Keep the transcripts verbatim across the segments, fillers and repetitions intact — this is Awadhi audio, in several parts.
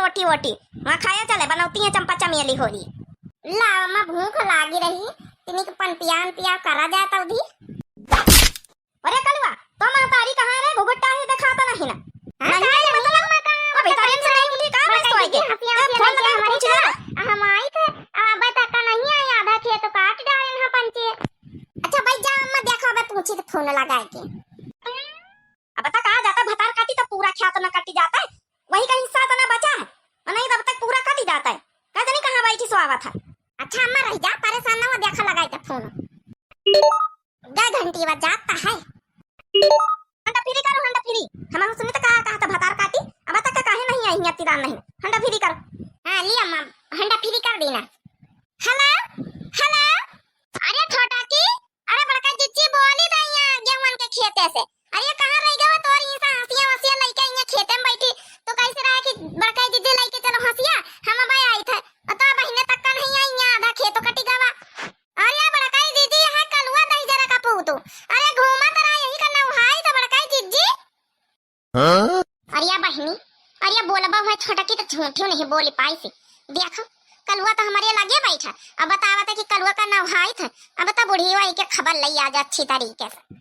रोटी वोटी वहाँ खाया चले, बनौती है चंपा चमेली होरी। ला अम्मा, भूख लागी रही, तिनी के पन पियान पिया करा जाए तौधी। अरे कलुआ, तो महतारी कहाँ रे? घुघुट्टा ही देखाता नहीं ना। हाँ, नहीं, नहीं, मतलब, अबे तारे से नहीं मिली, कहाँ बस तो आई के? हंसिया, हंसिया फोन लगा के पूछ ले। हम आई थे, अब तक का नहीं आया, आधा खेत तो काट डाले ना पंचे। अच्छा भाई जा अम्मा, देखो, अबे पूछी तो फोन लगा के। अब बता कहाँ जाता भतार काटी, तो पूरा खेत ना कटी जाता है, वही का हिस्सा तो ना बचा है, और नहीं तो अब तक पूरा कटी जाता है। कह देनी कहाँ बैठी सो आवत है। अच्छा अम्मा रह जा, परेशान ना हो, देखा लगाई के फोन। गए घंटी बजाता है। हंडा फ्री करो, हंडा फ्री। हम सुनी तो कहा, कहा तो भतार काटी, अब तक का काहे नहीं आई, अत्ती दान नहीं। हंडा फ्री करो। हाँ, लिया अम्मा, हंडा फ्री कर देना। हेलो, हेलो। अरे छोटा की, अरे बड़का जिज्जी बोली दा यहाँ गेहूं के खेते से। अरे कहाँ रह गवा तोर ये सा हंसिया वसिया लइके यहाँ खेते में बैठी, तो कैसे रहा कि बड़का जिज्जी लइके चलो हंसिया, हम अब आई थे, और तो बहिने तक का नहीं आई, यहाँ आधा खेतो कटी गवा। अरे बड़का जिज्जी, यहाँ कलुआ दही जरा का पूतू, अरे घूमत रहा यही का नौहाई तो बड़का जिज्जी। हाँ? अरे बहिनी, अरे बोलबा हुआ छोटा की तो झूठियो नहीं बोली पाई से। देखो, कलुआ तो हमारे लगे बैठा, अब बतावत है कि कलुआ का नौहाई था, अब तो बुढ़िया के खबर लई आ जा अच्छी तरीके से।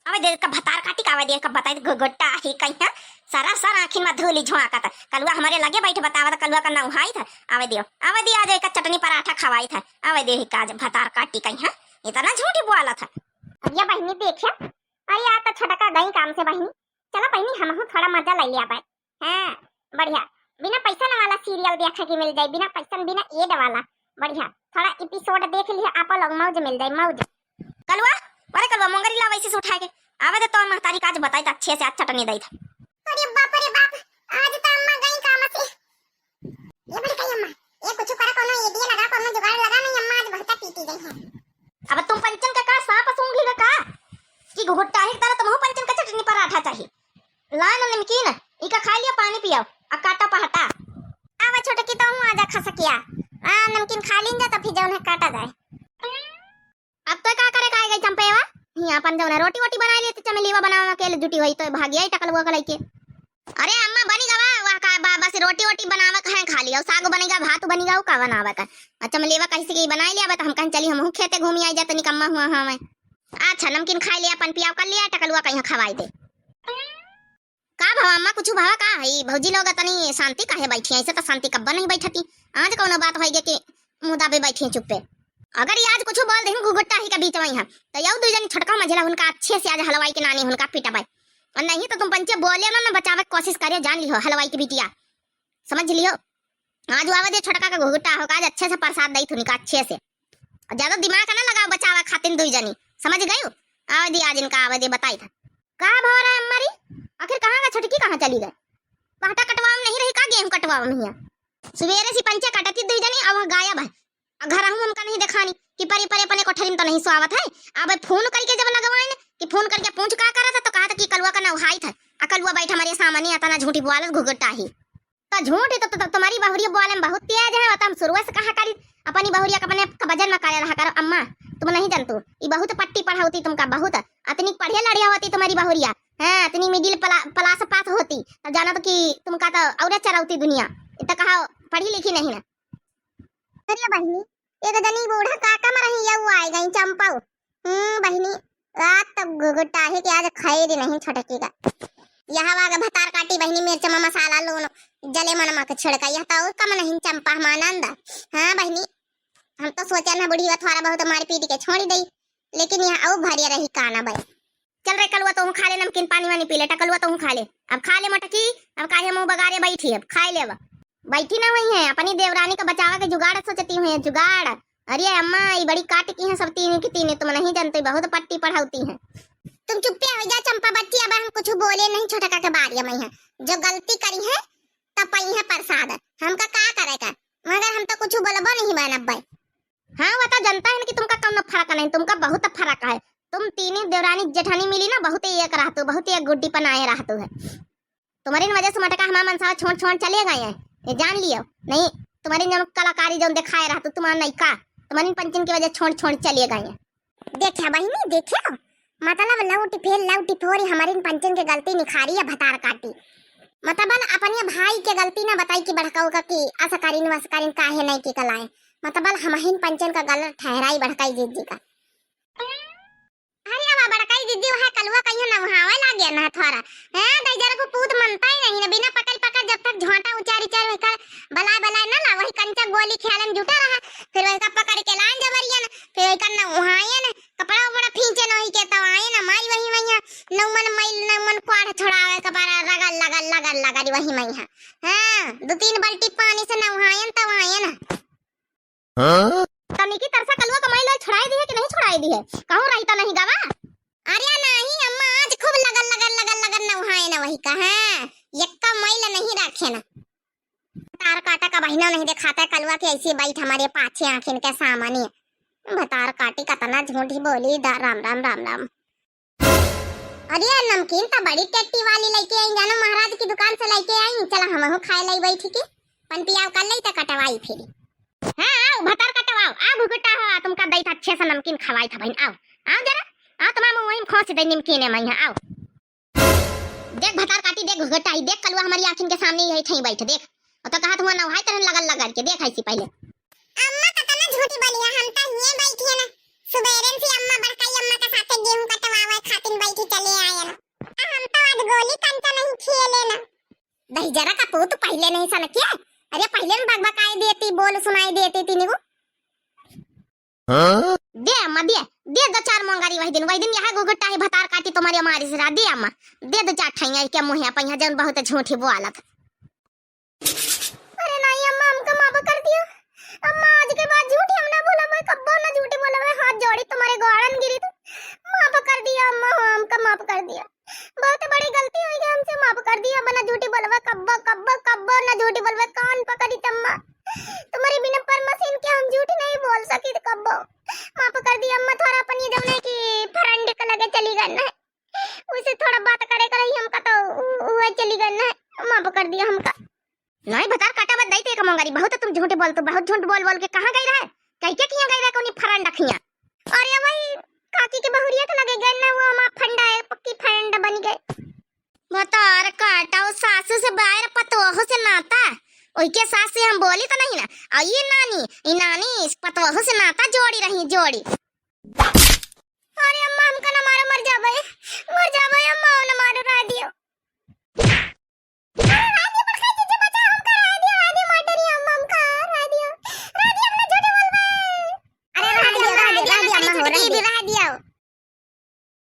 अबे देख का भतार काटी का, अबे देख का बताई घुघुट्टा ही कहीं, सरासर आँखिन में धूली झोंकत। कलुआ हमारे लगे बैठ बतावत कलुआ का नौहाई था। अबे दियो, अबे दियो आज एक चटनी पराठा खवाई था। अबे देख का आज भतार काटी कहीं, इतना झूठी बोला था। अरे बहिनी देखे, अरे यार तो छोटका गई काम से बहिनी, चला बहिनी हमहू थोड़ा मजा ले लिया बाय। हाँ, बढ़िया, बिना पैसा वाला सीरियल देखे के मिल जाए, बिना पैसा बिना एड वाला, बढ़िया। थोड़ा एपिसोड देख लिया आप लोग, मौज मिल जाए मौज। कलुआ, अरे कलुआ मोंगरी ला वैसे से उठा के, आवे दे तो महतारी का आज बताई तो अच्छे से आज चटनी दई था। अरे बाप रे बाप, आज तो अम्मा गई काम से। ये बड़ी कही अम्मा, ये कुछ करा, कोनो एडिया लगा, कोनो जुगाड़ लगा, नहीं अम्मा आज बहुत पीटी गई है। अब तुम पंचन का का सांप सूंघ लेगा का कि घुघुट्टा ही तरह तुम पंचन का चटनी पराठा चाहिए। ला ना नमकीन, इका खा लिया, पानी पियाओ, आ काटा पहटा। आवा छोटकी तो हूँ आजा खसकिया। आ नमकीन खा लीन जा तो फिर जौन है काटा जाए। अब तो का करे का गई चंपेवा? हियाँ अपन जौन है रोटी वोटी बनाई लेती, चमेलीवा बनावे अकेले जुटी हुई तो भागिया ही टकलुआ के लइके। अरे अम्मा बनी गवा, वह का बा-, बस रोटी वोटी बनावे का है खाली, और साग बनी गा, भात बनी गा, का बनावे का। अच्छा चमेलीवा कहीं से की बनाई लिया, बता हम कहीं चली, हम खेते घूमी आई जा, तनी कम्मा हुआ हमें। अच्छा नमकीन खाई लिया, अपन पियाव कर लिया, टकलुआ कहीं खवाई दे। का भवा अम्मा, कुछ भवा का है? भौजी लोग तनी शांति काहे बैठी हैं? ऐसे तो शांति कब्बा नहीं बैठती। आज कौनो बात होई गे कि मुदा पे बैठी हैं चुप्पे। अगर ये आज कुछ बोल देहूँ घुघुट्टा ही के बीच में यहाँ, तो यौ दू जनी छोटका मझेला उनका अच्छे से आज हलवाई के नानी उनका पिटबाई। और नहीं तो तुम पंचे बोले ना, ना बचावे के कोशिश करे, जान लिहो हलवाई की बिटिया, समझ लिहो। आज आवे दे छोटका का घुघुट्टा होगा, आज अच्छे से प्रसाद दई थुनिका अच्छे से। और ज्यादा दिमाग ना लगाओ बचावा खातिन दुई जनी, समझ गयू? आवे दे आज इनका, आवे दे बताई था। का भवा रे अम्मा री? आखिर कहाँ का छोटकी कहाँ चली गए? पहटा कटवाओ नहीं रही का, गेहूं कटवाओ नहीं है? सुबेरे से पंचे कटती दुई जनी, अब गायब है। आ घर हूँ हमका नहीं देखानी कि परे परे अपने कोठरी में तो नहीं सोवत है। अब फोन करके जब लगवाइन कि फोन करके पूछ का करत है, तो कहा था कि कलुआ का नौहाई था। आ कलुआ बैठ हमारे सामने अतना झूठी बोलत घुघुट्टा ही। तो झूठ है तो, तो, तो तुम्हारी बहुरिया बोले में बहुत तेज है, तो हम शुरुए से कहा करी, अपनी बहुरिया के अपने वजन में करे रहा करो। अम्मा, तुम नहीं जानतू, ई बहुत पट्टी पढ़ावती तुमका, बहुत। अतनी पढ़े लड़िया होती तुम्हारी बहुरिया, हाँ, अतनी मिडिल प्ला-, क्लास पास होती, तब जाना तो कि तुमका तो और चरावती दुनिया। इतना कहा पढ़ी लिखी नहीं ना। अरे बहिनी, एक जनी बूढ़ा काका में रही, यऊ आए गई चंपऊ। हम्म, बहिनी, रात तक घुघुट्टा है कि आज खैर नहीं छटकेगा। यह वाग भतार काटी बहिनी, मिर्च में मसाला, लून, जले मन मा के छिड़का, यह तो और कम नहीं चंपा हम आनंद। हाँ बहिनी, हम तो सोचा ना बुढ़िया थोड़ा बहुत मार पीट के छोड़ दई, लेकिन यह और भरिया रही काना बे। चल रे कलुआ, तोहू खा ले नमकीन, पानी वानी पी ले, टकलुआ तोहू खा ले। अब खा ले मोटकी, अब काहे मुंह बगारे बैठी, अब खाए ले अब। बैठी ना हुई है, अपनी देवरानी का बचावा के जुगाड़ सोचती हुई है, जुगाड़। अरे अम्मा, ई बड़ी काट की हैं सब तीन की तीन, तुम नहीं जानते, बहुत पट्टी पढ़ावती हैं। तुम चुप्पे हो जा चंपा बच्ची, अब हम कुछ बोले नहीं छोटका के बारे में है। जो गलती करी है, तब पाई है प्रसाद, हमका का करे का, मगर हम तो कुछ बोलबो नहीं बनब भाई। हाँ, वो तो जनता है ना कि तुमका कौनो फर्क नहीं, तुमका बहुत फर्क है। तुम तीनी देवरानी जेठानी मिली ना, बहुत एक रहतू, बहुत एक गुड्डी पनाए रहतू है। तुम्हारी वजह से मटका हमारा मनसावा छोड़ छोड़ चले गए हैं, ये जान लियो। नहीं, तुम्हारी जौन कलाकारी जौन दिखाए रहतू, तुम्हारा नहीं का, तुम्हारी पंचन की वजह छोड़ छोड़ चले गए हैं। देखा बहिनी, देखा, मतलब लौटी फेर लौटी फोरी हमारी पंचन के गलती निखारी है भतार काटी। मतबल अपने भाई के गलती ना बताई कि बड़कऊ का कि असकारिन वसकारिन काहे नहीं की कलाए। मतबल हमहिन पंचन का गलत ठहराई बड़काई जिज्जी का। अरे अब बड़काई जिज्जी वह कलुआ कहियो नवहावे लागे ना थोड़ा। हैं, दहिजरा को पूत मनता ही नहीं ना, बिना पकड़ पकड़ जब तक झोंटा उचार उचार कर बलाए बलाए ना ला, वही कंचा गोली ख्यालन जुटा रहा। फिर वही का पकड़ के लान जबरियन, फिर वही का नवहायन, कपड़ा उपड़ा फींचे नहीं के तब आए ना माई वही वही नौमन माई नौमन क्वाड़ छोड़ावे कपारा रगड़ लगड़ लगड़ लगड़ वही मई है। हाँ, दो तीन बाल्टी पानी से नवहायन तब आए ना। हाँ? तनिकी तरसा कलुआ कमाई लाई छुड़ाई दी है कि नहीं छुड़ाई दी है? कहूँ रही तो नहीं गवा? अरे नहीं अम्मा, आज खूब लगल लगल लगल लगल नवहाए ना वही का, हाँ, यक्का मैल नहीं रखे ना। तार काटा का बहिना नहीं देखाता है कलुआ के ऐसी बैठ हमारे पाछे आँखिन के सामने। भतार काटी कतना झूठी बोली दा, राम राम राम राम। अरे नमकीन तो बड़ी टेट्टी वाली लेके आई, जानो महाराज की दुकान से लेके आई, चला हमहू खाए लाई बैठ के, पन पियाव कर लाई तो कटवाई फिर। हाँ, आओ भतार कटवाओ, आओ घुघुटा हो, तुमका दई था अच्छे से नमकीन खवाई था बहन, आओ, आओ जरा, आओ तुम्हारा मुँह वहीं खोस दे नमकीन है मैं, आओ। देख भतार काटी, देख घुघुटाई, देख कलुआ हमारी आँखिन के सामने यही ठई बैठ, देख। और तो कहा तुम नहाई तरह लगल लगल के, देख ऐसी पहले। अम्मा कतना झूठी बोली है, हम तो हिये बैठी है ना। सुबेरन से अम्मा बड़काई अम्मा के साथे गेहूं कटवावे खातिन बैठी चले आए ना। आ हम तो आज गोली कंचा नहीं खेले ना। दहिजरा का पूत पहले नहीं सन के? अरे पहले में बकबकाए देती, बोल सुनाई देती तीन गो। हाँ? दे अम्मा, दे, दे दो चार मोंगरी वही दिन, वही दिन यहाँ घुघुटा ही भतार काटी तुम्हारी हमारी से दे अम्मा, दे दो चार ठैया के मुँह पे यहाँ जौन बहुत झूठी बोलत। अरे नहीं अम्मा, हमका माफ कर दिया। अम्मा, आज के बाद झूठी हम ना बोलब, कब्बो ना झूठी बोलब, हाथ जोड़ी तुम्हारे गोड़न गिरी तो माफ कर दिया अम्मा, हो हमका माफ कर दिया। बहुत बड़ी गलती हुई है हमसे, माफ कर दिया, अब ना झूठी बोलबे, कब्बो, कब्बो, कब्बो ना झूठी बोलबे, कान पकड़ी तम्मा। तुम्हारे बिना परमसीन के हम झूठी नहीं बोल सकी तो कब्बो। माफ कर दिया अम्मा, थोड़ा अपन ये जौन है कि friend के लगे चली गई ना, उसे थोड़ा बात करे कर रही हमका तो उ-, उहे चली गई ना, माफ कर दिया हमका। नहीं भतार काटा मत दई थे एक मोंगरी, बहुत तुम झूठ बोल, तो बहुत झूठ बोल बोल के कहाँ गई रहे? कह के किया गई रहे कोनी friend अखियाँ? अरे वही काकी के बहुरिया के लगे गए ना, वो हमार friend है, पक्की friend बन गए। भतार काटा, वो सासू से बाहर पतोहू से नाता, ओई के सास से हम बोली तो नहीं ना। और ये नानी, ये नानी इस पतोहू से नाता जोड़ी रही, जोड़ी। अरे अम्मा, हमका ना मारो, मर जाबे, मर जाबे अम्मा, ना मारो, रह दियो।